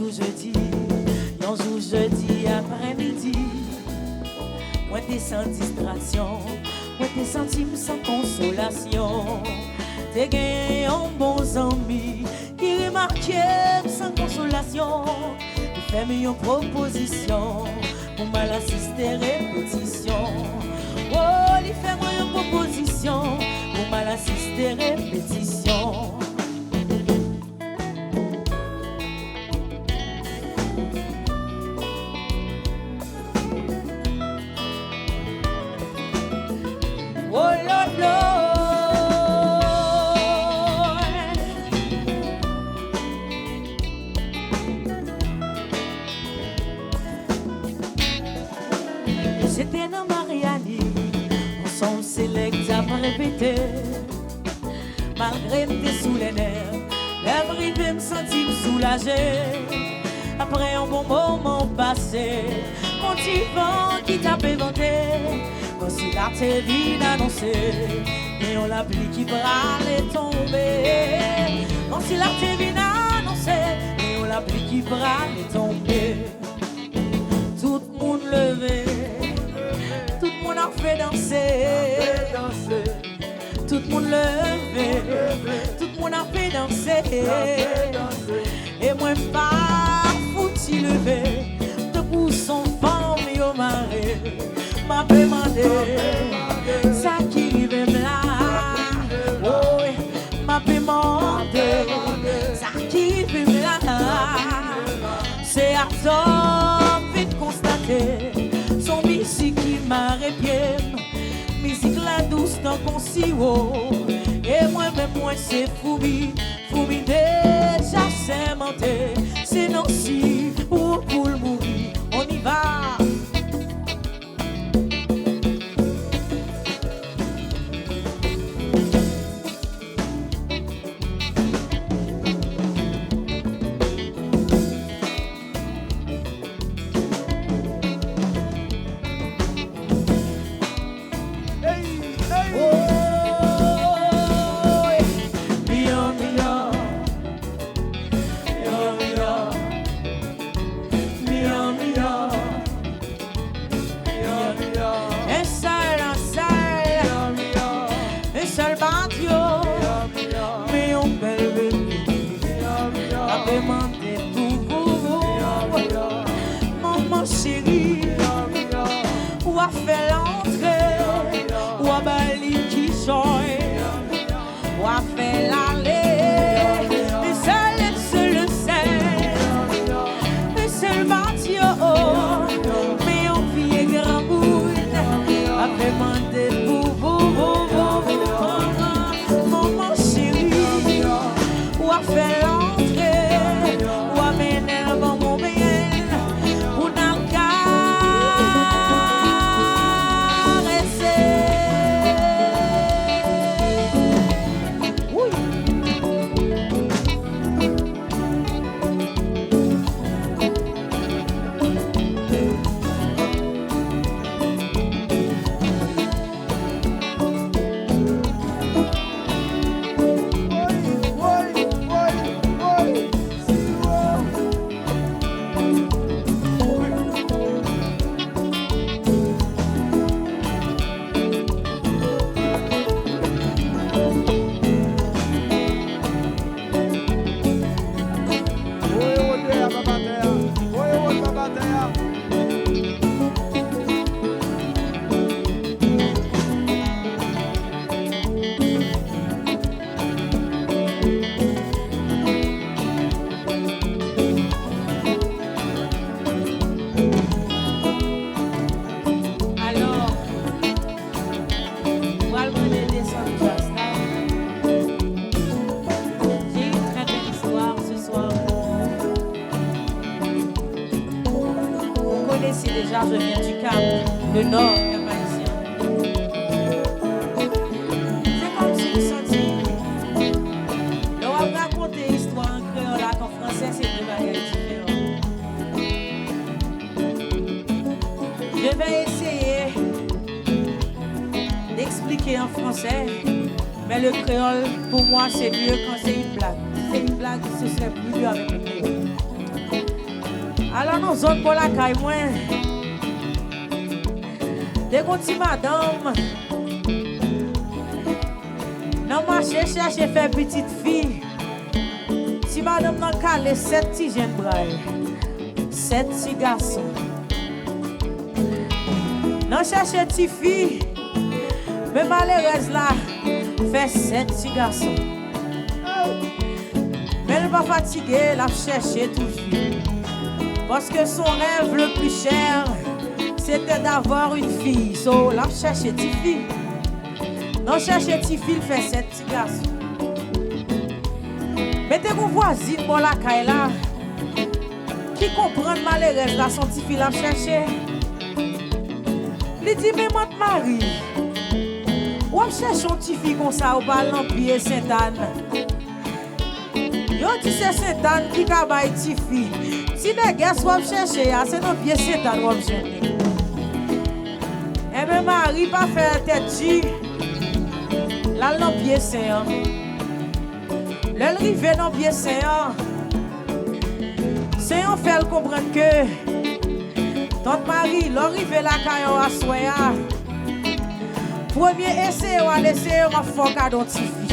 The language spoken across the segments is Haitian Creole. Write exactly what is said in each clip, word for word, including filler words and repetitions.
Jou jedi, yon jou jedi aprèmidi, mwen te san distraksyon, mwen te santi m san konsolasyon. Te gen yon bon zanmi ki remake m san konsolasyon. Li fè m yon pwopozisyon pou m al asiste repetisyon. O, li fè mwen yon pwopozisyon pou m al asiste repetisyon. Oh Lord, Lord. Se te nan Maryani, yon son selèk t ap repete. Malgre m te sou lè nèv, lè m rive m santi m soulaje. Apre yon bon moman pase, yon ti van ki t ap evante, kòmsi la te vin anonse gen yon lapli ki prale tonbe. Kòmsi la te vin anonse gen yon lapli ki prale tonbe. Tout moun leve, tout moun ap fè danse. Tout moun leve, tout moun ap fè danse. E mwen pa fouti leve, tankou son fanm yo mare. M ape mande, sa ki rive m la? Woy, m ape mande, sa ki rive m la? Se atò m vin konstate, se yon mizik ki mare pye m. Mizik la dous tankou siwo. E mwen menm mwen se foumi, foumi deja sèmante. Se Nancy, ou pou l mouri. On y va. Un seul, un seul, un seul batyo. Men yon bèl bebe. Ape mande pou, pou, pou. Manman cheri, w a fè l antre, w a ba li kichòy. W a fè l ale. Un seul, un seul, un seul, un seul batyo. Men yon vye granmoun ape mande pou, pou, pou, pou, pou. Manman cheri, w a fè l antre, w a mennen l ban mwen, pou n al karese. Woy. Voye wotè a, papa tè a. Voye wot, papa tè a. Alò, m pral mande desann djaz la. J'ai une très belle histoire ce soir pour vous. Vous connaissez déjà, je viens du Cap, le Nord Cap-Haïtien. Se kòmsi m santi, lè w ap rakonte istwa an kreyòl ak an fransè, se de bagay diferan. Je vais essayer d'expliquer en français, mais le créole, pour moi, c'est mieux quand c'est une blague. Si c'est une blague, ce serait plus mieux avec le créole. Alò, nan zòn bò lakay mwen, te gon ti madanm nan mache chèche fè pitit fi. Ti madanm nan kale sèt ti jenn bra l, sèt ti gason. Nan chèche tifi, men malerèz la fè sèt ti gason. Men l pa fatige, l ap chèche toujou. Paske son rèv le pli chè, se te davwa yon fi. So, l ap chèche tifi. Nan chèche tifi, l fè sèt ti gason. Men te gon vwazin bò lakay la ki konprann malerèz la se yon tifi l ap chèche. Li di, "Men Mant Mari, w ap chèche yon tifi konsa, ou pa al nan pye Sentàn?" Yo di se Sentàn ki ka bay tifi. Ti nègès w ap chèche a, se nan pye Sentàn w ap jwenn li. Enben, Mari pa fè tèt di, l al nan pye sen an. Lè l rive nan pye sen an, sen an fè l konprann ke, Tant Mari, lè w rive lakay ou aswè a, premye eseye w al eseye, m ap fè w kado yon tifi.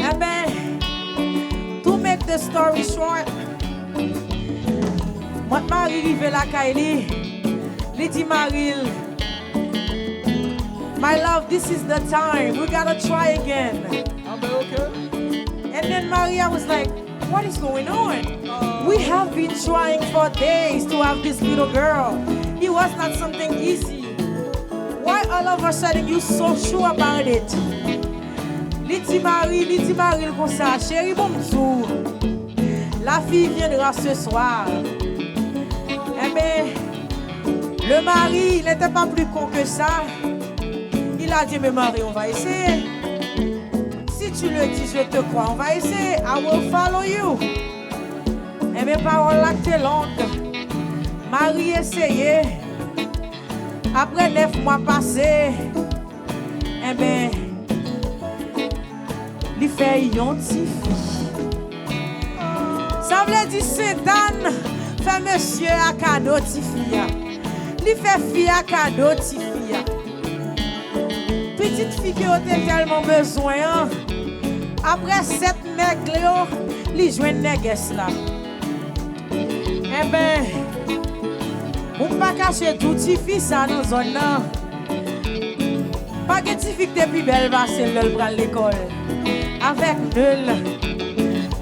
Enben, to make the story short, Mant Mari rive lakay li, li di mari l, "My love, this is the time. We gotta try again." And then Maria was like, "What is going on? We have been trying for days to have this little girl. It was not something easy. Why all of a sudden you so sure about it?" Li di mari, li di mari l konsa, "Cheri, bon m di w, la fille viendra ce soir." Enben, le mari, il n'était pas plus con que ça. Il a dit, "Mais Marie, on va essayer. Si tu le dis, je te crois, on va essayer. I will follow you." Enben, pawòl la te long. Mari eseye. Apre nèf mwa pase, enben, li fè yon tifi. Sa vle di Sentàn fè mesye a kado tifi a. Li fè fi a kado tifi a. Pitit fi ke yo te tèlman bezwen an, apre sèt nèg yo, li jwenn nègès la. Enben, pou m pa kache di w, tifi sa nan zòn nan, pa gen tifi ki te pi bèl pase l lè l pral lekòl. Avèk ne l,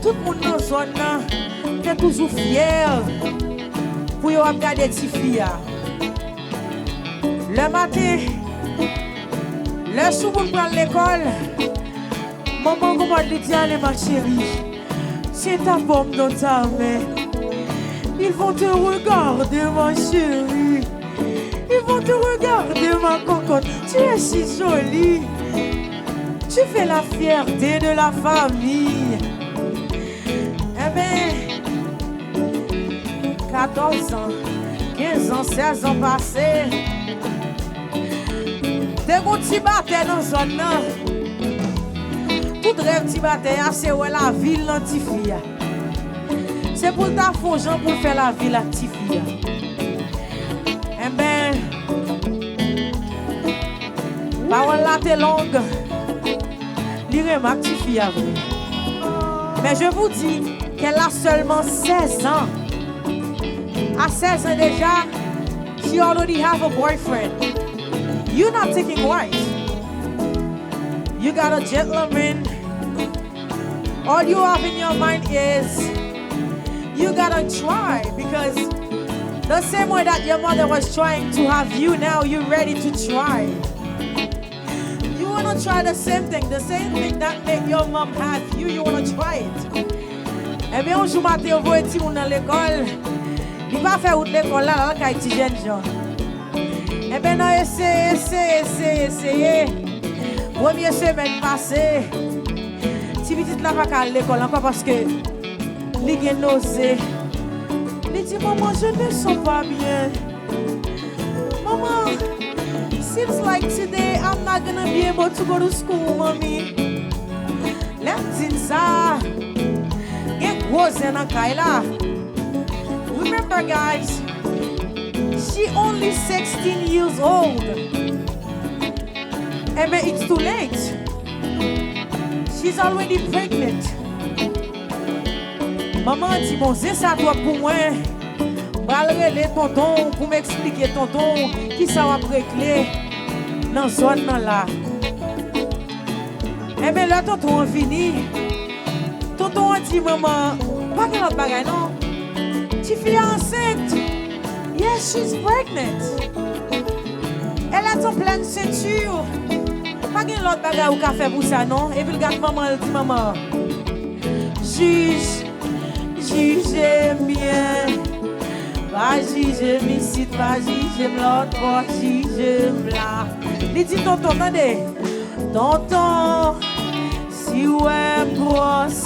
tout moun nan zòn nan te toujou fyè pou yo ap gade tifi a. Lè maten, lè Chouboun pral lekòl, manman konpòt li di, "Allez, ma chérie, tiens ta pomme dans ta main. Ils vont te regarder, ma chérie. Ils vont te regarder, ma cocotte. Tu es si jolie. Tu fais la fierté de la famille." Enben, katòz an, kenz an, sèz an pase, te gon ti batè nan zòn nan. Tout rèv ti batè a, se wè lavi l nan tifi a. Se pou l ta fè yon jan pou l fè lavi l ak tifi a. Enben, pawòl la te long. Li renmen ak tifi a vre. Mais je vous dis qu'elle a seulement seize ans. À seize ans déjà, she already have a boyfriend. You're not taking wife. You got a gentleman. All you have in your mind is you gotta try, because the same way that your mother was trying to have you, now you're ready to try. You wanna try the same thing, the same thing that made your mom have you, you wanna try it. Ebyen, yon jou maten, yo voye timoun nan lekòl. Li pa fè wout lekòl la, l al kay ti jènjan. Ebyen, nan eseye, eseye, eseye, eseye. Premye semèn pase, ti pitit la pa ka al lekòl ankò paske li gen noze. Li di, "Manman, je ne sens pas bien. Manman, seems like today I'm not gonna be able to go to school, Mommy." Lè m di n sa, gen gwo zen nan kay la. Remember, guys, she only sixteen years old. Enben, it's too late. She's already pregnant. Manman an di, "Bon, zen sa twòp pou mwen. M pral rele tonton w pou m eksplike tonton w kisa w ap regle nan zòn nan la." Enben, lè tonton an vini, tonton an di manman an, "Pa gen lòt bagay non. Tifi a ansent. Yes, she's pregnant. Elle est en pleine ceinture. Pa gen lòt bagay ou ka fè pou sa non." Epi l gad manman an, l di manman an, "Jij, jije m byen. Pa jije m isit, pa jije m lòtbò, jije m la." Li di tonton, tande, "Tonton, si w wè m gwòs,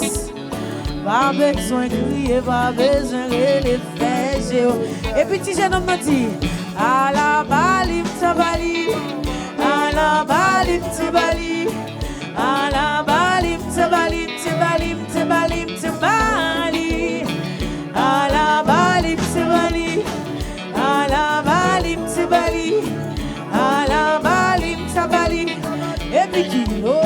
pa bezwen kriye, pa bezwen rele, fè je w." Epi ti jennonm nan di, "Ala bali m ta bali, ala bali m ta bali, ala bali m ta bali, m ta bali, m ta bali, m ta bali, ala bali m ta bali, ala bali m ta bali, ala bali m ta bali." Epi kilo.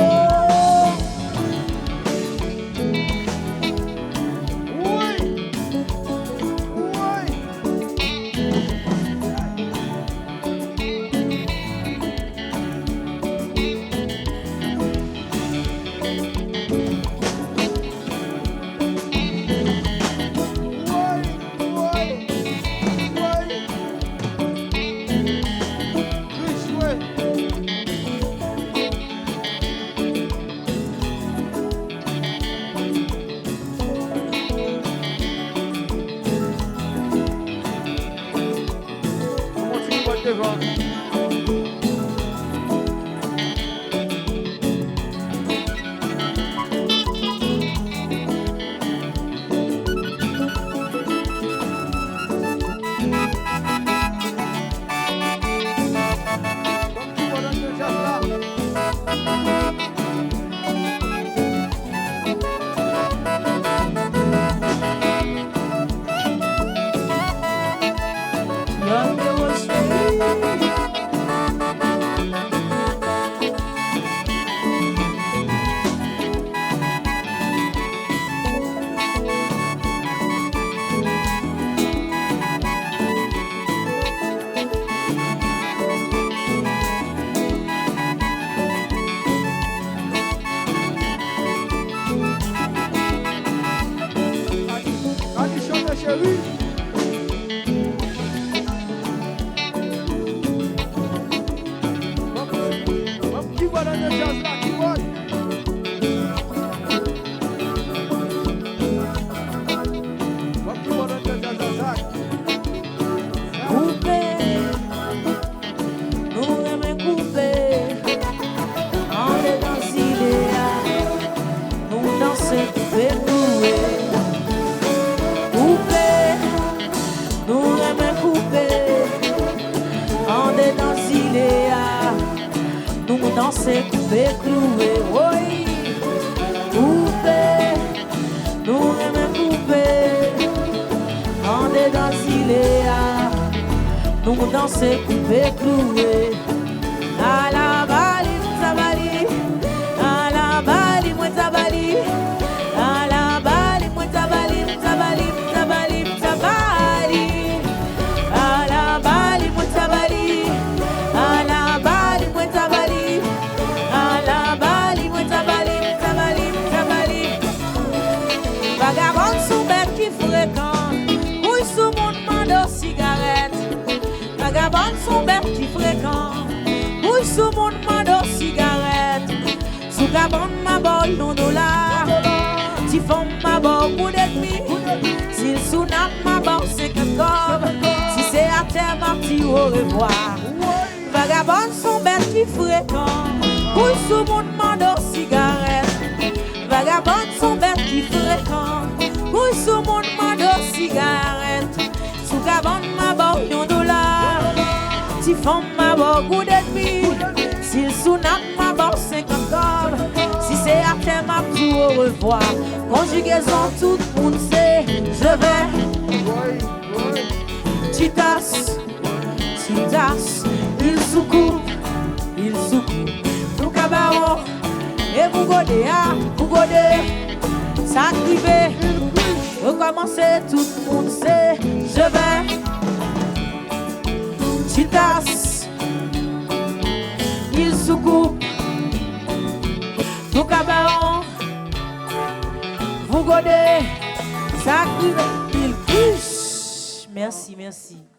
Ani, Ani chante cheri. Ban m, ban m kibòd anndan djaz la, kibòd. Ban m kibòd anndan djaz la, Zak. Koupe. Nou renmen koupe andedan zile a. Nou danse koupe kloure. Koupe. Nou renmen koupe andedan zile a. Nou danse koupe kloure. Woy. Koupe. Nou renmen koupe andedan zile a. Nou danse koupe kloure. Ala bali m ta bali, ala bali mwen ta bali, ala bali mwen ta bali, m ta bali, m ta bali, m ta bali. Ala bali mwen ta bali, ala bali mwen ta bali, ala bali mwen ta bali, m ta bali, m ta bali. Vagabòn s on bèt ki frekan, kouy sou moun mande w sigarèt. Vagabòn s on bèt ki frekan, kouy sou moun mande w sigarèt. Si w ka ban m, m a ba w yon dola. Ti fanm, m a ba w goud edmi. Si l sou nat, m a ba w senkant kòb. Si se atè, m ap di w orevwa. Vagabòn s on bèt ki frekan, kouy sou moun mande w sigarèt. Vagabòn s on bèt ki frekan, kouy sou moun mande w sigarèt. Si w ka ban m, m a ba w yon dola. Ti fanm, m a ba w goud edmi. Si l sou nat, m a ba w senkant kòb. Si se atè, m ap di w orevwa. Konjigezon tout moun se je vais. Titas, Titas, il soukou, il soukou. Nou ka bawon, e pou gode a, pou gode. Sa k rive, rekòmanse, tout moun se je vais. Titas, il soukou. Nou ka bawon, pou gode. Sa k rive, il kriche. Mèsi, mèsi.